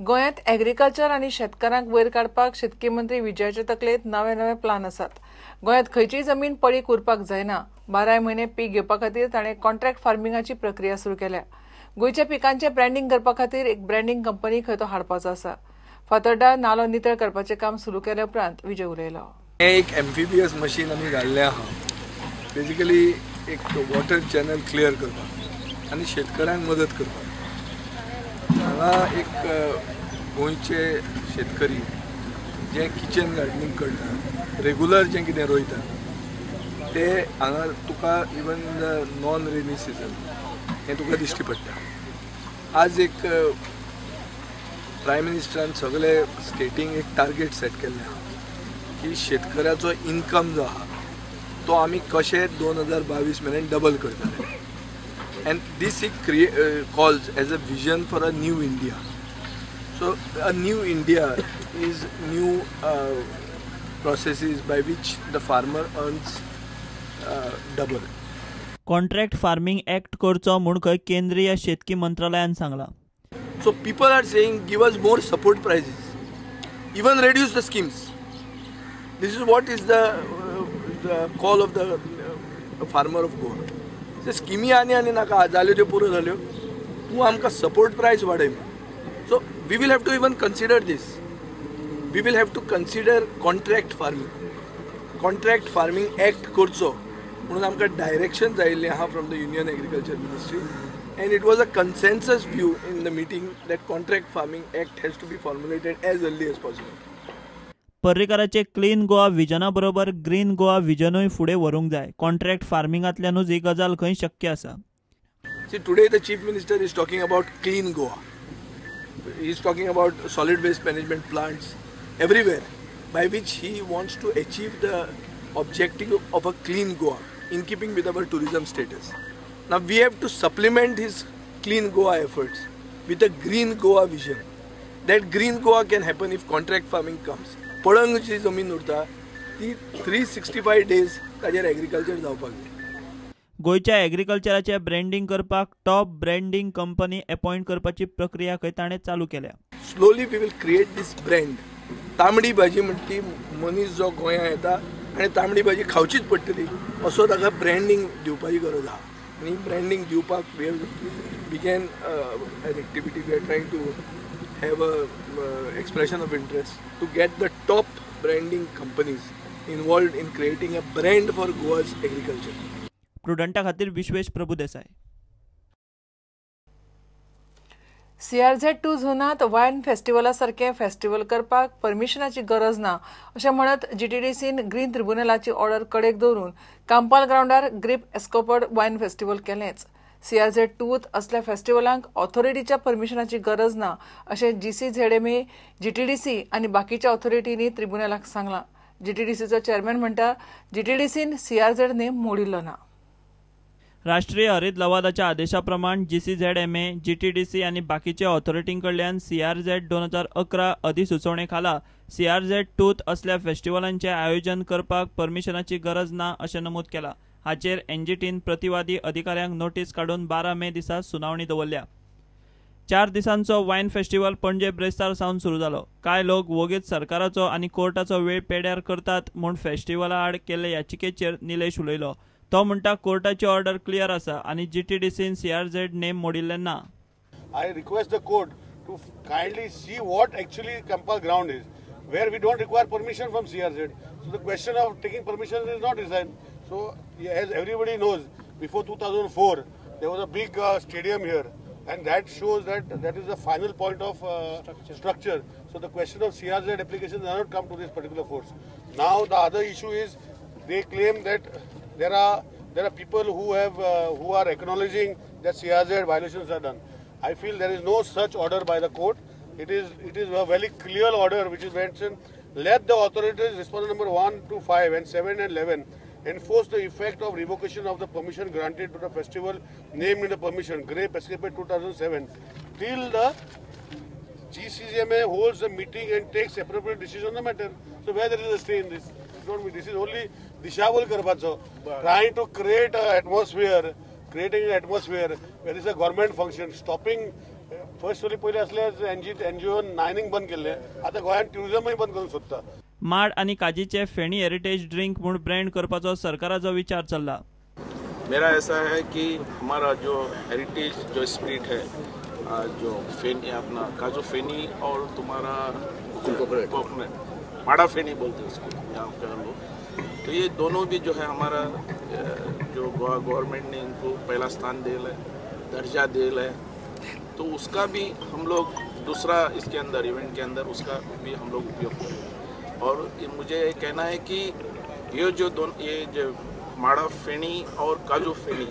गोंयांत एग्रीकल्चर आनी शेतकारांक वयर काडपाक शेतकी मंत्री विजयाचे तकलेंत नवे नवे प्लान आसात. गोंयांत खंयचीय जमीन पडीक उरपाक जायना. 12 म्हयने पीक घेवपा खातीर ताणें कॉन्ट्रॅक्ट फार्मिंगाची प्रक्रिया सुरू केल्या. गोंयच्या पिकांचें ब्रँडींग करपा खातीर एक ब्रँडींग कंपनी खंय तो हाडपाचो आसा. फातोड्डा नालो नितळ करपाचें काम सुरू केल्या उपरांत विजय उलयलो. हें एक एम्फिबियस मशीन आमी घाल्लें आहा, बेजिकली एक वॉटर चॅनल क्लियर करपाक आनी शेतकऱ्यांक मदत करपाक. हांगा एक गोंयचे शेतकरी जे किचन गार्डनींग करतात, रेगुलर जें कितें रोयतात ते हांगा तुका even the non rainy season हें तुका दिश्टी पडटा. आज एक प्रायम मिनिस्टरान सगळे स्टेटींक एक टार्गेट सेट केल्लें आहा की शेतकऱ्याचो इनकम जो आहा तो आमी कशें 2022 मेरेन डबल करतले. And this he calls as a vision for a new India. So a new India is new processes by which the farmer earns double. Contract farming act करचो म्हूण खंय केंद्रीय शेतकी मंत्रालयान सांगलां. So people are saying give us more support prices, even reduce the schemes. This is what is the call of the farmer of Goa. ते स्किमी आनी आनी नाका जाल्यो त्यो पुरो जाल्यो, तूं आमकां सपोर्ट प्रायस वाडय. So we will have to even consider this. We will have to consider contract farming. Contract farming act करचो म्हणून आमकां डायरेक्शन जायिल्लें आहा from the union agriculture ministry. And it was a consensus view in the meeting that contract farming act has to be formulated as early as possible. पर्रीकाराचे clean Goa विजना बरोबर green Goa विजनूय फुडें व्हरूंक जाय. Contract फार्मिंगांतल्यानूच ही गजाल खंय शक्य आसा. See, today the Chief Minister is talking about clean Goa. He is talking about solid waste management plants everywhere, by which he wants to achieve the objective of a clean Goa in keeping with our tourism status. Now we have to supplement his clean Goa efforts with a green Goa vision. That green Goa can happen if contract farming comes. पडंग जी जमीन उरता ती 365 days ताजेर agriculture जावपाक जाय. गोंयच्या एग्रीकल्चराचें branding करपाक top branding company appoint करपाची प्रक्रिया खंय ताणें चालू केल्या. Slowly we will create this brand. तांबडी भाजी म्हणटा ती मनीस जो गोंयांत येता आनी तांबडी भाजी खावचीच पडटली असो ताका ब्रँडींग दिवपाची गरज आहा. आनी ब्रँडींग दिवपाक we began an activity. We are trying to have a expression of interest to get the top branding companies involved in creating a brand for Goa's agriculture. प्रुडंटा खातीर विश्वेश प्रभुदेसाय. CRZ 2 झोनांत वायन फेस्टिवला सारकें फेस्टिवल करपाक परमिशनाची गरज ना अशें म्हणत जीटीडीसीन ग्रीन ट्रिब्युनलाची ऑर्डर कडेक दवरून कांपाल ग्रावंडार ग्रीप एस्कोपर्ड वायन फेस्टिवल केलेंच. CRZ 2 असल्या फेस्टिवलांक ऑथॉरिटीच्या परमिशनाची गरज ना अशें GCZMA, GTDC आनी बाकीच्या ऑथॉरिटींनी ट्रिब्युनलाक सांगलां. जीटीडीसीचो चेअरमॅन म्हणटा जीटीडीसीन CRZ name मोडिल्लो ना. राष्ट्रीय हरीत लवादाच्या आदेशा प्रमाण GCZMA, GTDC आनी बाकीच्या ऑथॉरिटीं कडल्यान CRZ 2011 अधिसुचोवणे खाला CRZ 2 असल्या फेस्टिवलांचें आयोजन करपाक परमिशनाची गरज ना अशें नमूद केलां. हाचेर एनजीटीन प्रतिवादी अधिकाऱ्यांक नोटीस काडून 12 मे दिसा सुनावणी दवरल्या. 4 दिसांचो वायन फेस्टिवल पणजे ब्रेस्तार सावन सुरू जालो. कांय लोक वोगीत सरकाराचो आनी कोर्टाचो वेळ पेड्यार करतात म्हूण फेस्टिवला आड केल्ले याचिकेचेर निलेश उलयलो. तो म्हणटा कोर्टाची ऑर्डर क्लियर आसा आनी जीटीडीसीन CRZ name मोडिल्लें ना. I request the court to kindly see what actually Campal ground is, where we don't require permission from CRZ. So the question of taking permission is not designed. So as everybody knows, before 2004 there was a big stadium here, and that shows that that is the final point of structure. So the question of CRZ application does not come to this particular force. Now the other issue is they claim that there are people who have who are acknowledging that CRZ violations are done. I feel there is no such order by the court. It is a very clear order which is mentioned. Let the authorities respond number 1 to 5 and 7 and 11 enforce the effect of revocation of the permission granted to the festival named in the permission Grape Escape 2007 till the GCZMA holds a meeting and takes appropriate decision on the matter. So where there is a stay in this? This is only dishabul karpacho, trying to create an atmosphere, creating an atmosphere where is a government function, stopping first पयलीं आसले एनजीओन नायनींग बंद केल्ले, आतां गोंयांत ट्युरिजमूय बंद करूंक सोदता. माड आनी काजीचे फेणी हेरिटेज ड्रिंक म्हूण ब्रँड करपाचो सरकाराचो विचार चल्ला. मेरा ऐसा है कि हमारा जो हेरिटेज जो स्पिरिट है, जो फेनी अपना काजू फेनी और तुम्हारा कोकोनट माड़ा फेनी बोलते हैं उसको यहाँ के लोग, तो ये दोनों भी जो है हमारा जो गोवा गवर्नमेंट ने इनको पहला स्थान दिया है, दर्जा दिया है, तो उसका भी हम लोग दूसरा इसके अंदर इवेंट के अंदर उसका भी हम लोग उपयोग करें. और मुझे ये कहना है कि ये जो दोनों ये जो माड़ा फेनी और काजू फेनी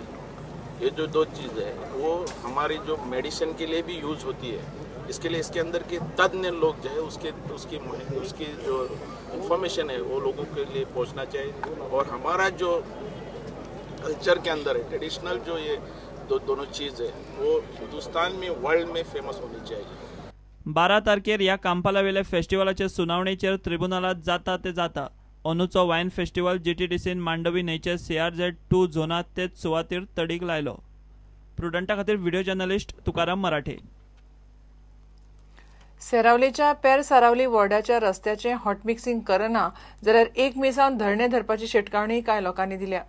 ये जो दो चीज़ है वो हमारी जो मेडिसिन के लिए भी यूज़ होती है. इसके लिए इसके अंदर के तज्ञ लोग जो है उसके उसकी उसकी जो इन्फॉर्मेशन है वो लोगों के लिए पहुंचना चाहिए. और हमारा जो कल्चर के अंदर है ट्रेडिशनल जो ये दोनों चीज़ है वो हिंदुस्तान में वर्ल्ड में फेमस होनी चाहिए. 12 तारखेर ह्या कांपालावेल्या फेस्टिवलाचे सुनावणेचेर त्रिबुनालात जाता ते जाता. अंदूचो वायन फेस्टिवल जीटीडीसीन मांडवी न्हंयचे सीआरझेड 2 झोनांत तेच सुवातेर तडीक लायलो. प्रुडंटा खातीर व्हिडिओ जर्नलिस्ट तुकाराम मराठे. सेरावलीच्या पेर सारावली वॉर्डाच्या रस्त्याचें हॉटमिक्सिंग करना जाल्यार 1 मे सावन धरणे धरपाची शिटकावणी कांय लोकांनी दिल्या.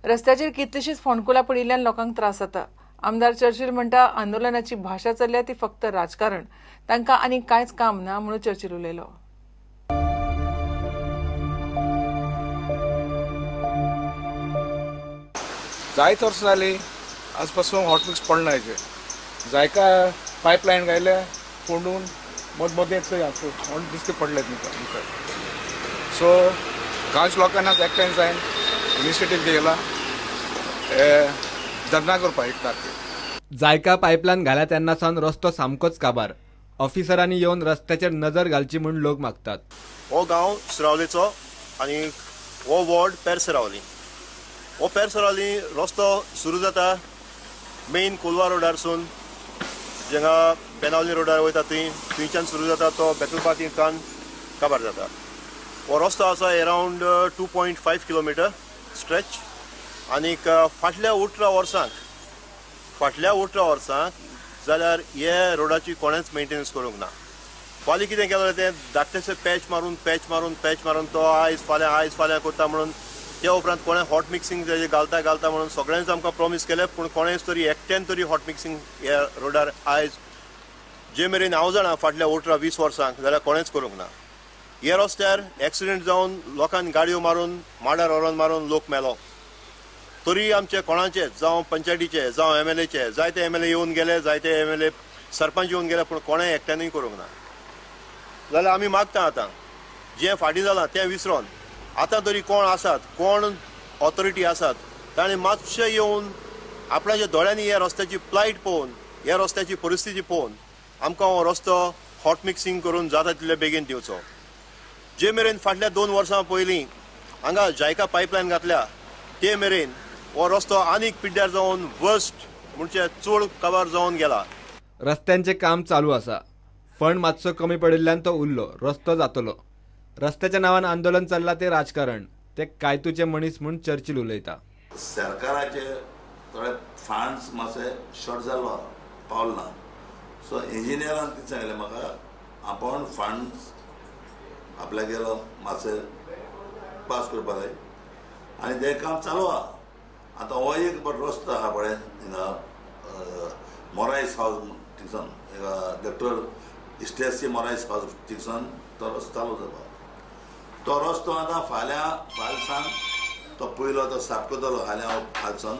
रस्त्याचेर कितलीशीच फोंडकुलां पडिल्ल्यान लोकांक त्रास जाता. आमदार चर्चिल म्हणटा आंदोलनाची भाशा चल्ल्या ती फक्त राजकारण, तांकां आनी कांयच काम ना म्हणून चर्चिल उलयलो. जायत वर्सां जाली आज पासून हॉटमिक्स पडना हेजेर. जायका पायपलायन घायल्या फोंडून मद मदें फोंड दिसते पडले मुखार. सो गांवच्या लोकांना एकठांय जायन इनिशिएटीव घेयला धरना करपाक 1 तारखेर. जायका पायपलायन घाल्या तेन्ना सावन रस्तो सामकोच काबार. ऑफिसरांनी येवन रस्त्याचेर नजर घालची म्हूण लोक मागतात. हो गांव सुरावलेचो आनी हो वॉर्ड पेर सरावली. हो पेर सरावली रस्तो सुरू जाता मेन कोलवा रोडारसून जेंगा बेनावली रोडार वयता थंय, थंयच्यान सुरू जाता तो बेतलपातींतान काबार जाता. हो रस्तो आसा अरावंड 2.5 किलोमिटर स्ट्रेच. आनीक फाटल्या 18 वर्सांक जाल्यार हे रोडाची कोणेंच मेंटेनन्स करूंक ना. फाल्यां कितें केलें तें धाकटेशे पॅच मारून तो आयज फाल्यां करता म्हणून त्या उपरांत कोणें हॉट मिक्सिंग घालता घालता म्हणून सगळ्यांच आमकां प्रॉमीस केलें, पूण कोणेंच तरी एकट्यान तरी हॉट मिक्सिंग ह्या रोडार आयज जे मेरेन हांव जाणा फाटल्या 18-20 वर्सांक जाल्यार कोणेंच करूंक ना. ह्या रस्त्यार एक्सिडंट जावन लोकांक गाडयो मारून माडार व्हरोन मारून लोक मेलो तरी आमचे कोणाचे जावं पंचायतीचे जावं एमएलएचे जायते एमएलए येवन गेले, जायते एमएलए सरपंच येवन गेले, पूण कोणें एकट्यानूय करूंक ना. जाल्यार आमी मागता आतां जें फाटीं जालां तें विसरोन आतां तरी कोण आसात, कोण ऑथॉरिटी आसात ताणें मातशें येवन आपणाच्या दोळ्यांनी ह्या रस्त्याची प्लायट पळोवन ह्या रस्त्याची परिस्थिती पळोवन आमकां हो रस्तो हॉट मिक्सिंग करून जाता तितले बेगीन दिवचो. जे मेरेन फाटल्या 2 वर्सां पयलीं हांगा जायका पायपलायन घातल्या ते मेरेन हो रस्तो आनीक पिड्ड्यार जावन वर्स्ट म्हणजे चड काबार जावन गेला. रस्त्यांचें काम चालू आसा. फंड मातसो कमी पडिल्ल्यान तो उरलो, रस्तो जातलो. रस्त्याच्या नांवान आंदोलन चल्लां तें राजकारण, ते कायतूचे मनीस म्हूण चर्चिल उलयता. सरकाराचे थोडे फंड्स मातशे शॉर्ट जालो पावल ना, सो इंजिनियरान कितें सांगलें म्हाका आपूण फंड्स आपल्या गेलो मातशे पास करपाक जाय आनी तें काम चालू आहा. आतां हो एक रस्तो आहा पळय हिंगा मोरायस हावज थिंगसान डॉक्टर इस्टेसी मोरायस हावज थिंगसान तो रस्तो चालू जाता. तो रस्तो आतां फाल्यां फालसान तो पयलो तो साफ करतलो फाल्यां फालसान,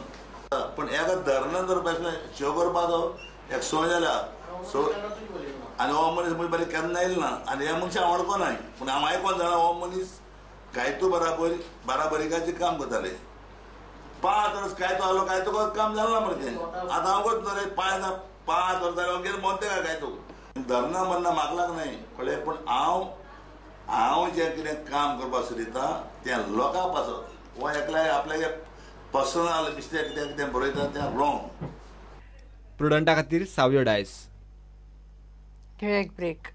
पूण एका धरणान जर बसले शो करपाचो एक सोय जाल्या सो आनी हो मनीस म्हणजे बरें केन्ना येयलो ना आनी ह्या मनशाक हांव वळखो नाय, पूण हांव आयकोन जाणा हो मनीस कायतू बराबरीकाचें काम करताले. 5 वर्स कायतो आलो कायतो काम जालें ना मरे तें. आतां हांव कोत रे 5 वर्सां हांव गेलो मोनते काय कायतो धरणां मरणां म्हाका लागनाय कळ्ळें, पूण हांव जें कितें काम करपाक सोदिता तें लोकां पासत हो एकल्या आपल्याचे पर्सनल मिस्टेक कितें कितें बरयता तें रॉंग. प्रुडंटा खातीर सावयो डायस. घेवया एक ब्रेक.